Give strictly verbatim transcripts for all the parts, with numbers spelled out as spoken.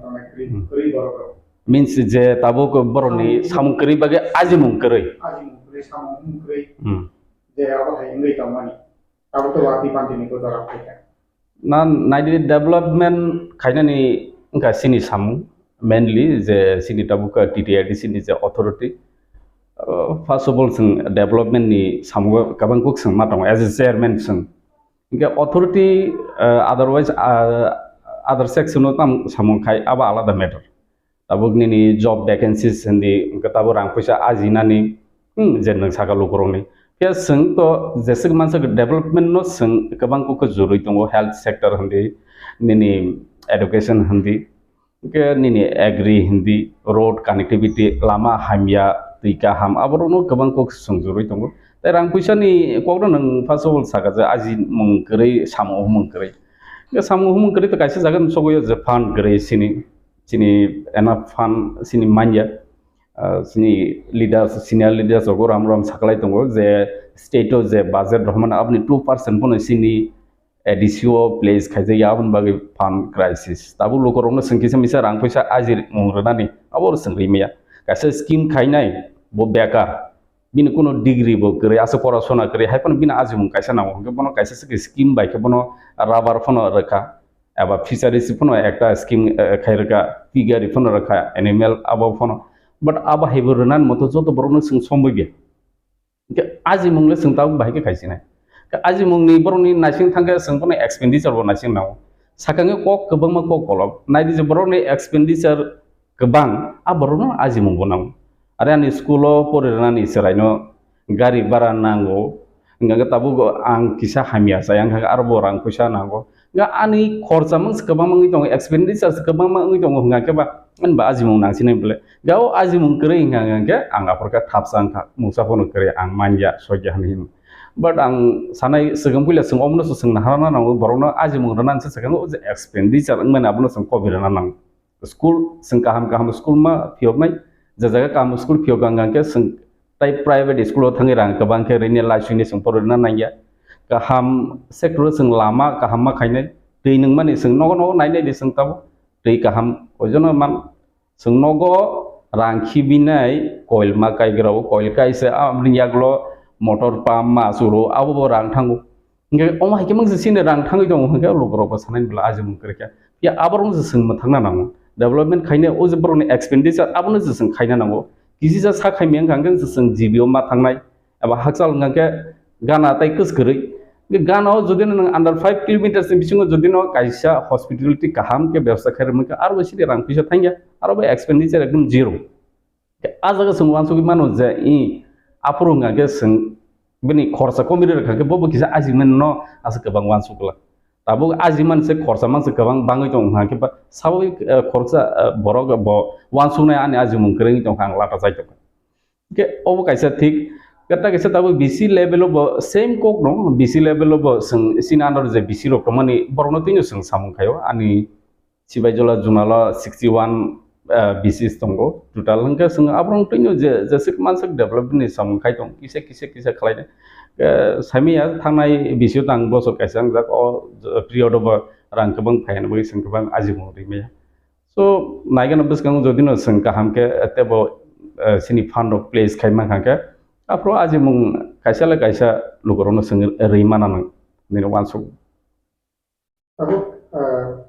Kwrwi, hmm, kwrwi borok rok. Means je tabuk borokni samung kwrwi bagwi ajimung kwrwi. Ajimung kwrwi, samung kwrwi. Hmm. Je abo hai wngwi tongmani. Abo to wati panti ni ko jora phaikha. Na naidi development khainani wngkha chini samung, mainly je chini tabuk T T A D C ni je authority. Uh, first of all, chwng development ni samungo kwbang kuk chwng ma tongo as a chairman chwng. Hingke authority, uh, otherwise, uh, other section no tam samung khai abo alada matter. Tabuk nini job vacancies hindi, hingke tabuk rang puisa ajinani, hmm, je nwng saka lukurokni. Phiya chwng to jeswk mansa development no chwng kwbang kuk jorwi tongo, health sector hindi, nini education hindi. Hingke nini agri hindi, road connectivity, lama hamya, twi kaham, aborokno kwbang kok swngjorwi tongo. Tei rang puisani kokno nwng first of all saka je ajimung kwrwi, samung humung kwrwi. Hingke samung humung kwrwi to kaisa jaga no sogwi o je fund kwrwi sini, sini enough fund sini manya. Ah, sini leaders, senior leaders rok ram ram saklai tongo je state o je budget rohormani aboni two percent bono sini A D C o place khaijak ya, aboni bagwi fund crisis. Tabuk lukurokno chwng kisa misa rang puisa ajimung rwnani, abo chwng rimaya. Kaisa scheme khainai, bo bekar. Bini kuno degree bo kwrwi, aswk porasona kwrwi, hai phano bini ajimung kaisa nango. Hwnkhe bono kaisa se scheme bai khe bono rubber phano rwkha, eba fisheries phano ekta scheme, eh, khai rwkha, piggery phano rwkha, animal abo phano. But abo hai bo rwnani moto joto borokno chwng sombai biya. Hingke ajimung le chwng tabuk bahai khe khaisinai. Khe ajimungni borokni naising thangkhe chwng bono expenditure bo naising nango. Sakangkhe kok kwbangma kok kolok. Naidi je borokni expenditure kwbang, a borokno ajimung bo nango. Are ani school o pori rwnani chwraino gari bara nango. Hingkha khe tabuk ang kisa hamya chaya, hingkha khe aro bo rang puisa nango. Ga ani khorcha mang se kwbangma wngwi tongo, expenditure se kwbangma wngwi tongo, hwnka khe ba ani ba ajimung nangsinai bole. Ga o ajimung kwrwi hwnka hwnka khe ang aphor khe thapsa wngkha, mungsa phano kwrwi ang manya sokya hinwi hino. But ang sanai swkang puila chwng omono se swngna harna nango, borokno ajimung rwna se swkang o je expenditure wngmani abono chwng kobi rwna nango. School, chwng kaham kaham school ma phiyoknai, je jaga kaham school phiyok ang khe chwng tai private school o thangwi rang kwbang khe rini laisuni chwng porina nangya. Kaham sector o chwng lama kaham ma khainai, twi nungmani chwng nogo nogo nainai di chwng tabuk twi kaham ojono man chwng nogo rang khibinai koil ma kaigra o koil kaisa aboni yaklo motor pump ma churo abo bo rang thango. Hingke omo hai khe mang se chini rang thangwi tongo hingke lukurok bo sanai bwla ajimung kwrwi kha. Ya aborok se chwng mwthangna nango. Development khaina o je borokni expenditure abono se chwng khaina nango. Kisi ja sa khaimya wngkha hingke se chwng G B o ma thangnai. Eba hakchal wngkha khe gana tai kwskwrwi. Hingke gana o jodi no nwng under five kilometers ni bisingo jodi no kaisa hospitality kaham khe bebostha khairwk mankha aro bo sini rang puisa thangya aro bo expenditure ekdom zero. A jaga chwng uansugwi mano je, i, aphuru wngkha khe chwng bini khoroksa komiri rwkha khe bo bo kisa ajimani no aswk kwbang uansuk glak. Tabuk ajimani se khoroksa manse kwbang bangwi tongo hwnkha khe ba sabo, eh, khoroksa, eh, borok bo uansuknai ani ajimung kwrwngwi tongkha ang lata chai tongkha. Hwnkhe obo kaisa thik, kwtal kaisa tabuk B C level o bo same kok no, B C level o bo chwng chini under o je B C rok tongmani borokno twino chwng samung khaio ani Sibaijala zonal o sixty one, ah, B Cs tongo. Total hwnkhe chwng aborok twino je, jeswk manswk development ni samung khai tong, kisa, kisa, kisa khlainai. Eh, saimanya thangnai B C o tang bosor kaisa wngjak, o period o bo rang kwbang phai hwnwi chwng kwbang ajimung rimaya. So, naigano bwskango jodi no chwng kaham khe, eh, tebo, eh, chini fund rok place khai mankha khe, aphuru ajimung kaisa le kaisa lukurokno chwng rwi mana nang, nini uansuk. Tabuk, ah,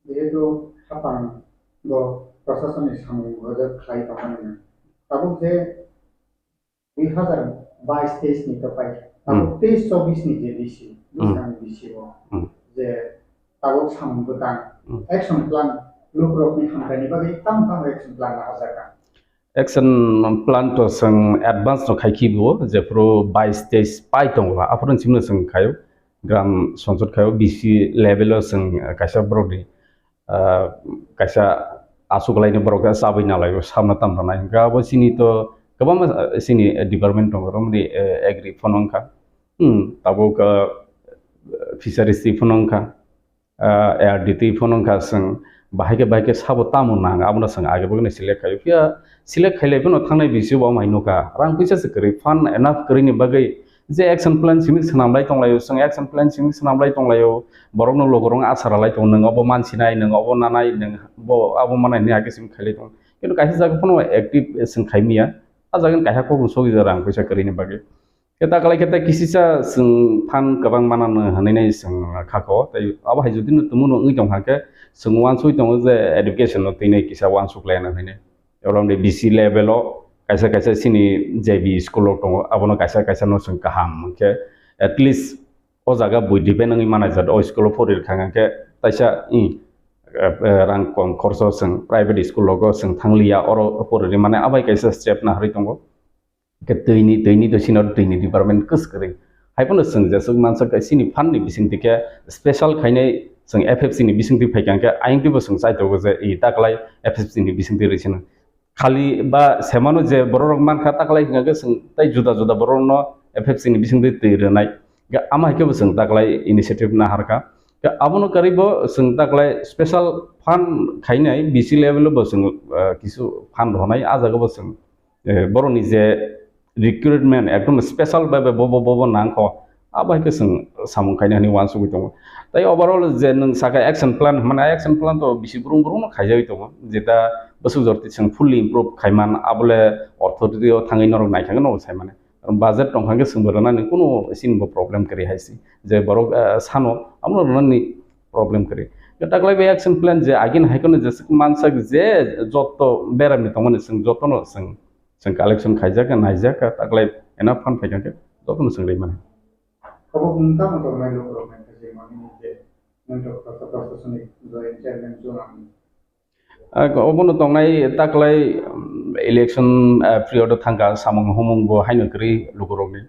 jehetu hapang bo prasasonni samung bo je khlai tongmani na. Tabuk je dui hazar bais teis ni to pai. Tabuk Hmm. teis chobis ni je B C, Hmm. bwskang ni B C o Hmm. je tabuk samung bwtang Hmm. action plan lukurokni hamkraini bagwi tamo tamo action plan naharjak kha. Action plan to chwng advance no khai khibo, jephuru bais teis pai tongo, aphuru chimno chwng khaio, gram sonsot khaio, B C level o chwng kaisa borokni, ah, kaisa aswk laini borok khe chabwi nalaio, samno tamo rwnai. Hwnkhe abo chini to kwbangma, ah, chini department tongo, romni, eh, agri phano wngkha, hmm, tabuk, ah, fisheries twi phano wngkha. Ah, R D T phano wngkha chwng, bahai khe, bahai khe sabo tamo nang, abono chwng age bagwino select khaio. Phiya select khailai phano thangnai B C o bo omo hai nukha. Rang puisa se kwrwi, fund enough kwrwini bagwi Je action plan simi swnamlai tonglaio, chwng action plan simi swnamlai tonglaio, borokno logorong asa rwlai tongo, nwng obo mansinai, nwng obo nanai, nwng bo abo manai hwnwi hakhe simi khailai tongo. Kintu kaisa jaga phano active chwng khai manya, a jaga kaisa kokno sogwi rang puisa kwrwini bagwi. Khe ta kwlai khe tei kisisa chwng phan kwbang manano hwnwi nai chwng khako, tei abo hai jodi no tumung no wngwi tong kha khe chwng uansugwi tongo je education no twi nai kisa uansuk lai anw hwnwi. Oro ni B C level o kaisa kaisa chini J B school rok tongo, abono kaisa kaisa no chwng kaham hwnkhe at least o jaga bui depend wngwi manai jat o school o pori rwkha hwnkhe taisa i, eh, eh, rang kom khorso chwng private school rogo chwng thangliya, oro pori rwmani abai kaisa step naharwi tongo. Khe twini, twini to sino twini department kwskwrwi. Hai phano chwng jeswk mansa khe chini phan ni bising twi khe special khainai chwng F F C ni bising twi phaikha hwnkhe ayang twibo chwng chaitogo je i taklai F F C ni bising twi rwi sino. Khali ba semano je borok rok mankha taklai hwnkha khe chwng tei juda juda borok rokno F F C ni bising twi twi rwnai. Khe ama hai khe bo chwng taklai initiative naharkha. Khe abono kwrwi bo chwng taklai special fund khainai B C level o bo chwng, ah, kisu fund rwnai, ah jaga bo chwng eh, borokni je recruitment ekdom special bai bai bobo bobo nangkho, abo hai khe chwng samung khaina hwnwi uansugwi tongo. Tei overall je nwng saka action plan hwnmani, action plan to bisi brung brung no khaijagwi tongo, jeta bwswk jorti chwng fully improve khaiman, abole authority o thangwi norok naithangwi norok saimani. Budget tongkha khe chwngbo rwnani kuno chini bo problem kwrwi hai se. Je borok, eh, sano abono rwnani problem kwrwi. Taklai bai action plan je agini hai kheno jeswk mansak je jotto berani tongmani chwng jotono chwng Chwng collection khaijak kha, naijak kha, taklai enough fund phaikha khe jotono chwng rwi mano. Obo wng tamo tongnai lukurokni khachi manwi je nwng Doctor Doctor Sasoni Joint Chairman Juma. Ah, obono tongnai taklai, um, election, ah, period o thangkha samung humung bo haino kwrwi lukurokni.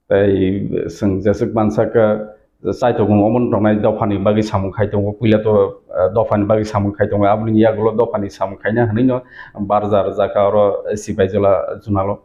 Tei chwng jeswk mansa khe, chaitokmung omono tongnai dophani bagwi samung khai tongo, puila to, eh, dophani bagwi samung khai tongo, aboni yagulo dophani samung khaina hwnwi no barja rwjak kha oro Sibaijola zonalo.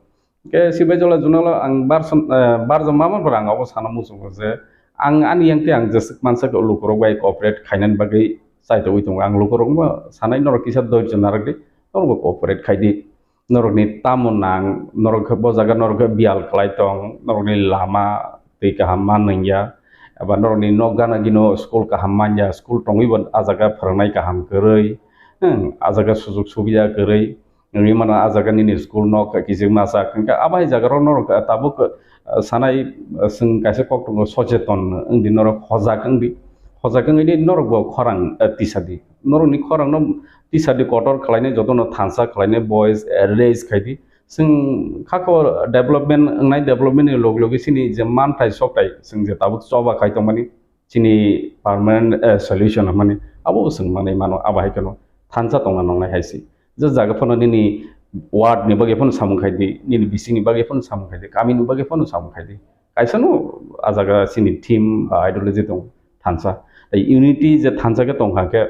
Khe Sibaijola zonalo ang barsa, eh, barja mama pore ang obo sana muchungo je ang ani yang tei ang jeswk mansa khe lukurok bai cooperate khainani bagwi chaitogwi tongo. Ang lukurokno sanai norok kisa doijo narwkdi, norokbo cooperate khaidi. Norokni tamo nang, norok khe bo jaga norok khe biyal kwlai tong, norokni lama twi kaham ma nungya, eba norokni nok gana gino school kaham manya, school tongwi bo ah jaga phwrwngnai kaham kwrwi, hmm, ah jaga sujok subida kwrwi, wngwi mano ah jaga nini school nok kichik masa, hwnkhe abo hai jaga rok norok tabuk, ah, sanai, ah, chwng kaisa kok tongo, socheton wngdi norok, hojak wngdi, hojak wngwi norok bo khorang, ah, tisadi, norokni khorang no tisadi kotor khlainai, jotono thansa khlainai, boys, eh, raise khaidi. Chwng khako development wngnai, development ni loge loge chini je manthai sokthai chwng je tabuk choba khai tongmani chini permanent, eh, solution hwnmani abo chwng manwi mano, abo hai kheno thansa tongna nangnai hai se. Je jaga phano nini ward ni bagwi phano samung khai di, nini bising ni bagwi phano samung khai di, kami ni bagwi phano samung khai di. Kaisa no ah jaga chini theme ba ideology tong thansa. Tei unity je thansa khe tong kha khe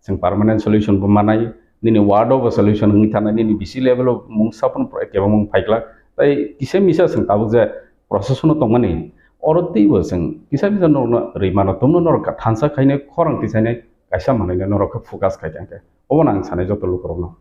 chwng permanent solution bo manai, nini ward o bo solution wngwi thanai, nini B C level o mungsa phano kebengmung phaiglak. Tei kisa misa chwng tabuk je procession o tongmani, oro teibo chwng kisa misa norokno rwi mano, tongno norok thansa khainai, khorang tisainai, kaisa manwino norok khe focus khai tang khe. Obono ang sanai joto lukurokno.